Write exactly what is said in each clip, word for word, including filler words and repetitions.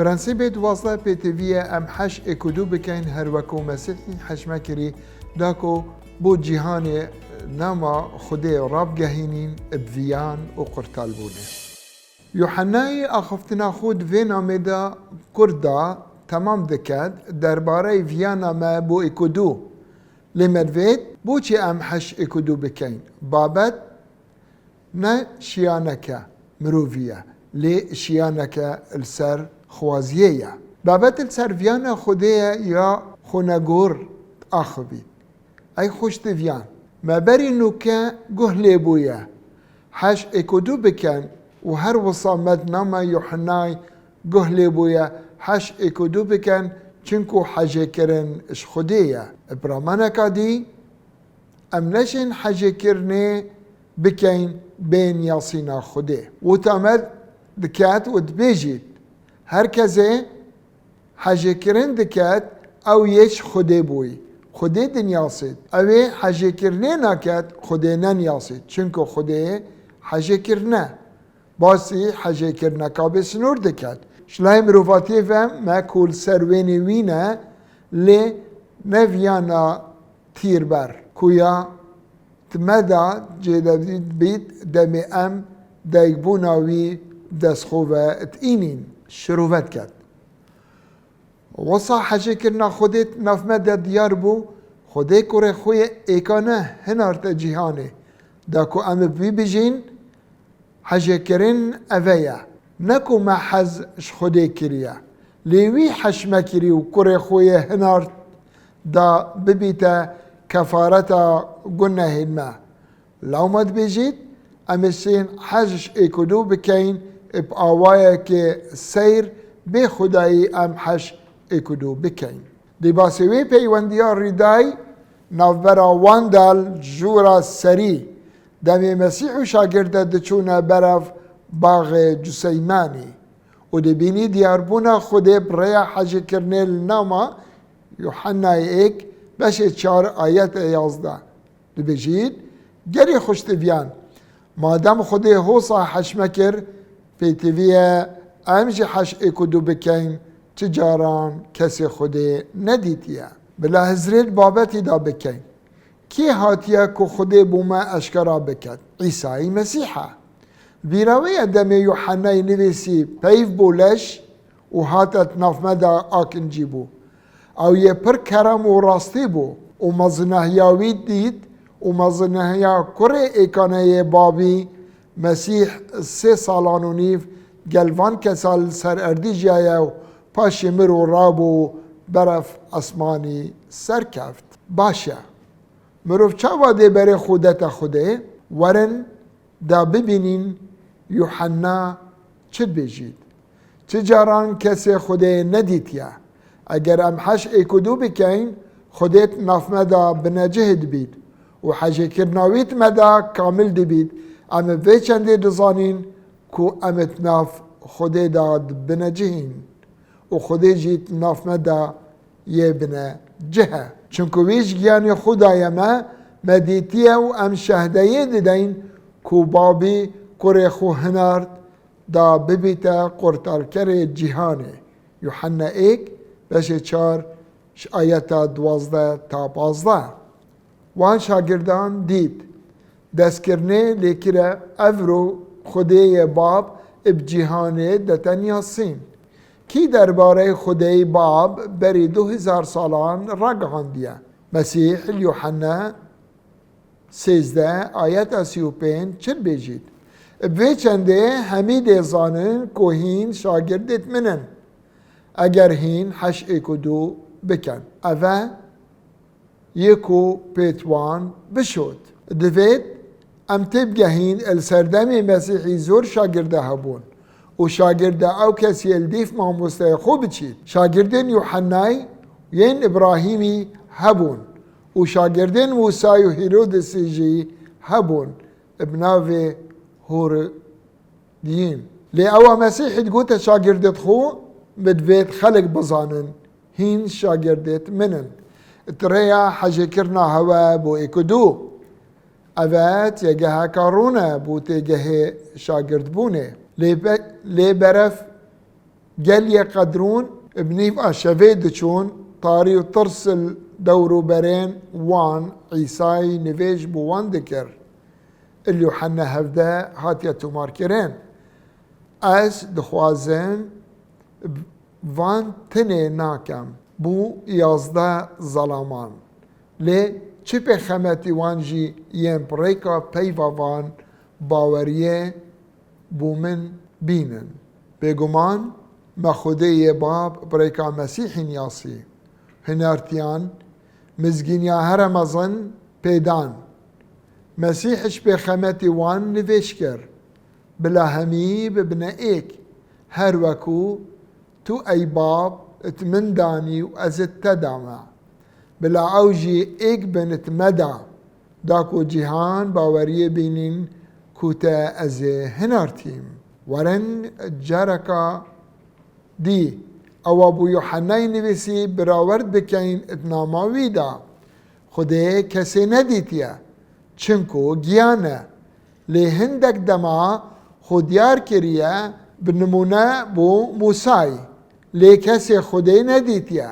Prensîbê duwazdeh pêtivî ye em heş êk û du bikeyn, her wekû Mesîhî heş mekirî da ku bo cîhanê nama Xwedê rabgehînîn bi viyan û qurtalbûnê. Yuhennayî axiftina xwe di vê namê de kurt da temam diket, derbarey viyana me bo êk û du. Lê me divêt, boçî em heş êk û du bikeyn? Babet ne şiyaneke mirovî ye, lê şiyaneke li ser xwaziyê ye. Babet li ser viyana Xwedê ye ya xwe negor diaxivî. Ey xweştiviyan, me berî nûke guh lê bûye. Heş êk û du biken û her wisa me di nama Yuhennay guh lê bûye, heş êk û du biken, çinku hejêkirin ji Xwedê ye. Bi ramaneka dî, em neşên hejêkirinê bikeyn bê niyasîna Xwedê. Wota me diket û dibêjît, her kesê hejêkirin diket, ew yê ji Xwedê bûyî. Xwedê dinyasît. Ew ê hejêkirinê naket, Xwedê nenyasît. Çimku Xwedê hejêkirin e. Basî hejêkirineka bêsinor diket. Ji layê mirovatiyê ve me ku li ser wênê wî ne, lê ne viyana tîrber, ku ya di me de cêde bît, demê em dayikbûna wî destxwe ve tînîn. Şirove diket. Wisa hejêkirina Xwedê di nav me de diyar bû, Xwedê kurê xwe yê êkane hinarte cîhanê, da ku em bi wî bijîn, hejêkirin eve ye. Ne ku me hez ji Xwedê kiriye, lê wî heş me kirî û kurê xwe yê hinart da bibîte kefareta gunehên me. Lewma dibêjît, em ê şên heş êk û du bikeyn, bi awayekê seyr bê Xwedayî em heş êk û du bikeyn. Dê basê wê peywendiya rîday navbera wan de li jûra serî, demê Mesîh û şagirde diçûne berev baxê Cuseymanî û dibînî diyarbûna Xwedê bi rêya hejêkirinê li nama Yuhennayê êk beşê çar ayetê yazdeh. Dibêjît, gelî xweştiviyan, madem Xwedê hosa heş me kir, pêtivî ye em jî heş êk û du bikeyn, çi caran kesê Xwedê nedîtiye. Bila hizrê di babetî de bikeyn. Kê hatiye ku Xwedê bo me eşkera biket? Îsayî Mesîh e. Bîra wê ye demê Yuhennayî nivîsî, peyv bû leş û hate di nav me de akincî bû. Ew yê pir kerem û rastî bû û mezinahiya wî dît û mezinahiya kurê êkane yê babî Mesîh sê salan û nîv gel van kesa li ser erdî jiyaye û paşê mir û rabû berev esmanî serkeft. Baş e. Mirov çawa dê berê xwe dete Xwedê? Werin da bibînîn Yuhanna çi dibêjît. Çi caran kesê Xwedê nedîtiye. Eger em heş êk û du bikeyn, Xwedê di nav me de binecih dibît û hejêkirina wî di me de kamil dibît. Em bi vê çendê dizanîn ku em di nav Xwedê de binecihîn û Xwedê jî di nav me de yê binecih e. Çimku wî ji giyanê xwe daye me, me dîtiye û em şehdeyê dideyn ku Babî kurê xwe hinart da bibîte qurtarkerê cîhanê. Yuhanna êk, beşê çar, ji ayeta duwazdeh ta pazdeh. Wan şagirdan dît, destkirinê lê kire, evro Xwedê yê Bab bi cîhanê dete niyasîn. Kî derbarê Xwedê Bab berî du hezar salan ragihandiye? Mesîh li Yuhanna sêzdeh ayeta sî û pênc çi dibêjît? Bi vê çendê hemî dê zanin ku hîn şagirdêt min in. Eger hîn heş êk û du bikin. Ev e yê ku pêt wan bişot. Divêt em têbigehîn, li serdemê Mesîhî zor şagirde hebûn û şagirde ew kesiyê li dîf mamosteyê xwe biçît. Şagirdên Yuhennay yên Îbrahîmî hebûn û şagirdên Mûsay û Hîrodisî jî hebûn, bi navê Hûr diyîn. Lê ewa Mesîhî digote şagirdêt xwe, bi divêt xelk bizanin, hîn şagirdêt min in. Di rêya hejêkirina hewe bo êk û du. Ev e têgeheka rûne bo têgehê şagirdbûnê. Lê be-, lê berev Gel yê Qedrûn bi nîva şevê diçûn, tarî û tirs li dewrûberên wan Îsayî nivêj bo wan dikir. Li Yuhanna hevdeh hatiye tomarkirin. Ez dixwazim van tinê nakem bo yazdeh zelaman. Lê çi pêxemetî wan jî yên bi rêka peyva van baweriyê bo min bînin. Bêguman me Xwedê yê Bab bi rêka Mesîhî niyasî. Hinartiyan, mizgîniya here mezin pê dan. Mesîh ji pêxemetî wan nivêj kir. Bila hemî bibine êk. Her weku tu ey Bab di min danî û ez di te da me. Bila ew jî êk bin di me da. Da ku cîhan baweriyê bînîn ku te ez ê hinartîm. Werin careka dî ewa bo Yuhennayê nivîsî birawerd bikeyn di nama wî de. Xwedê kesê nedîtiye, çinku giyan e. Lê hindek dema xwe diyar kiriye, bi nimûne bo Mûsayî. Lê kesê Xwedê nedîtiye.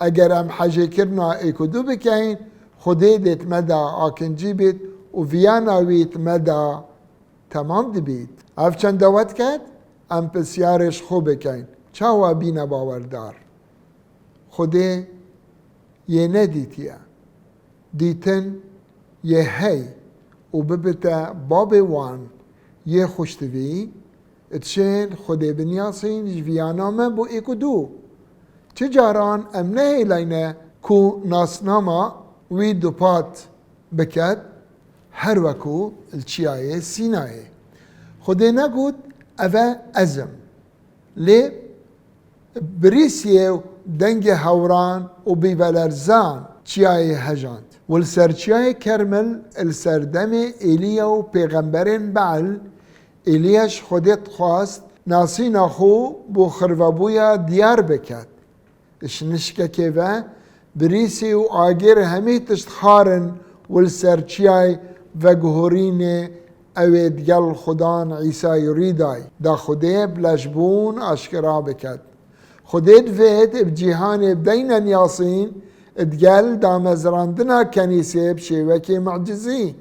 Eger em hejêkirina êk û du bikeyn, Xwedê dê di me de akincî bît û viyana wî di me de temam dibît. Ev çend dawet ket, em pisyarê ji xwe bikeyn, çawa bîne bawerdar? Xwedê yê nedîtiye. Dîtin yê hey û bibite babê wan yê xweştivî, dişên Xwedê binyasîn ji viyana me bo êk û du. Çi caran em nehêlayne ku nasnama wî dupat biket, her weku li çiyayê Sînayê. Xwedê negot, ev e ez im. Lê birîsiyê û dengê hewran û bîvelerzan çiyayê hejand. Û li ser çiyayê Kermel, li ser demê Êliya û pêxemberên Beal, Êliya ji Xwedê dixwast nasîna xwe bo xirvebûya diyar biket. Ji nişkekê ve birîsî û agir hemî tişt xarin û li ser çiyayê veguhorînê ew ê digel Xudan Îsayî rû day, da Xwedê bi lejbûn aşkera biket. Xwedê divêt bi cîhanê bideyne niyasîn, digel damezrandina kenîsê bi şêwekê mucizî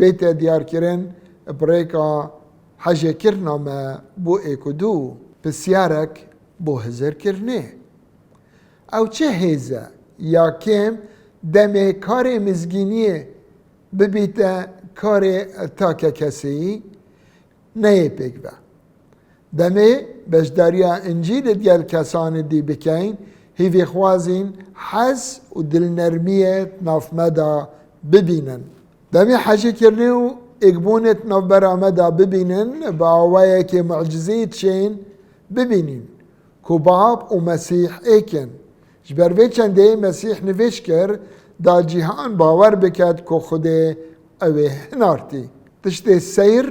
bête diyarkirin bi rêka hejêkirina me bo êk û du. Pisyarek bo hizirkirinê. Ew çi hêz e? Ya kêm demê karê mizgîniyê bibîte karê takekesî, neyê pêk ve. Demê beşdariya Încîlê digel kesanê dî bikeyn, hîvîxwazîn hez û dilnermiyê di nav me de bibînin. Demê hejêkirinê û êkbûnê di navbera me de bibînin, bi awayekê mucizî dişên bibînîn ku Bab û Mesîh êk in. Ji ber vê çendê Mesîh nivêj kir, da cîhan bawer biket ku Xwedê ew ê hinartî. Tiştê seyr,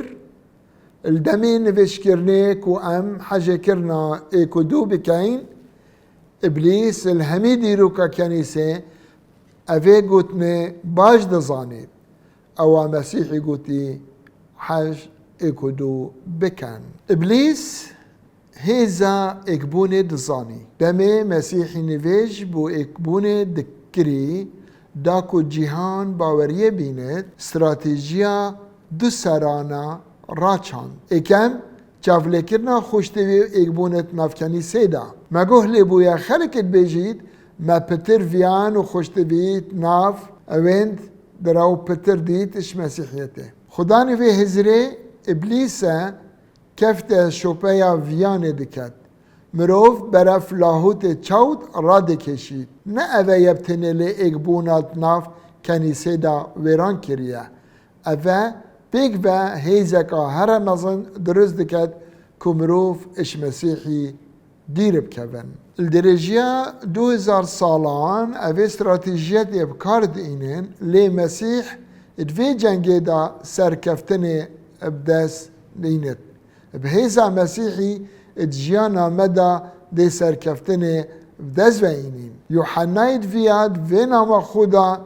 li demê nivêjkirinê ku em hejêkirina êk û du bikeyn, Îblîs li hemî dîroka kenîsê evê gotinê baş dizanî. Ewa Mesîhî gotî, hej êk û du bikin. Îblîs hêza êkbûnê dizanî. Demê Mesîhî nivêj bo êkbûnê dikirî, da ku cîhan baweriyê bînit, stratejiya du serana raçand. Êkem, çavlêkirina xweştivî û êkbûnê di nav kenîsê de. Me guh lê bûye xelk dibêjît, me pitir viyan û xweştivî di nav ewên di rew pitir dît ji Mesîhiyetê. Xudanî vê hizrê Îblîs e, kefte şopeya viyanê diket. Mirov beref lahûtê çewt radikêşît. Ne ev e yê bi tenê lê êkbûna di nav kenîsê de wêran kiriye. Ev e pêk ve hêzeka here mezin dirust diket ku mirov ji Mesîhî dîr bikevin. Li dirêjiya du hezar salan evê stratejiyetê bi kar diînin, lê Mesîh di vê cengê de serkeftinê bi dest nînit. Bi hêza Mesîhî di jiyana me de dê serkeftinê bi dest ve înîn. Yuhennayê di viya di vê nama xwe de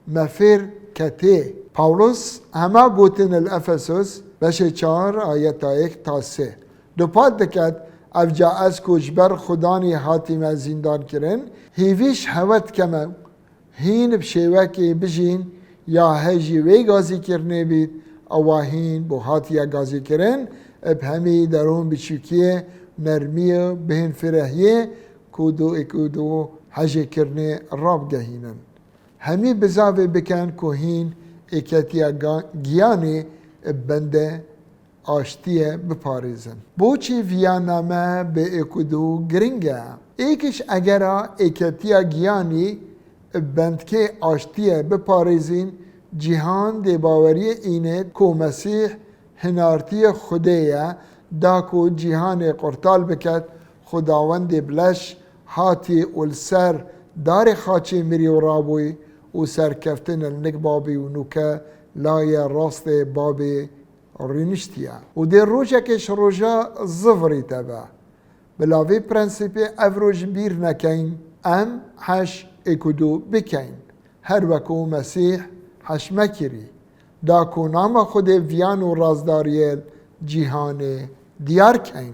me fêr ketê. Pawlos hema gotin li Efesos beşê çar ayeta yek ta sê dupat diket, Evca ez ku ji ber Xudanî hatîme zîndankirin, hêvî ji hewe dikeme hîn bi şêwekê bijîn ya he jî wê gazîkirinê bît, ewa hîn bo hatiye gazîkirin, bi hemî derûn biçûkiyê, nermiyê, bihên firehiyê ku du êk û du hejêkirinê rabigehînin. Hemî bizavê bikin ku hîn êketiya ga-, giyanî bi bende aştiyê biparêzin. Boçî viya name bi êk û du giring e? Êk ji egera êketiya giyanî bi bendkê aştiyê biparêzîn, cîhan dê baweriyê înê ku Mesîh hinartiyê Xwedê ye, da ku cîhanê qurtal biket, Xwedawendê bi leş hatî û li ser darê xaçê mirî û rabûyî û serkeftin li nik babî û nûke layê rastê babê rûniştiye. Û dê rojekê ji roja zivirî te be. Bila vê prensîpê ev roj bîr nekeyn, em heş êk û du bikeyn. Her wekû Mesîh heş mekirî. Da ku nama Xwedê viyan û razdariyê cîhanê diyar keyn.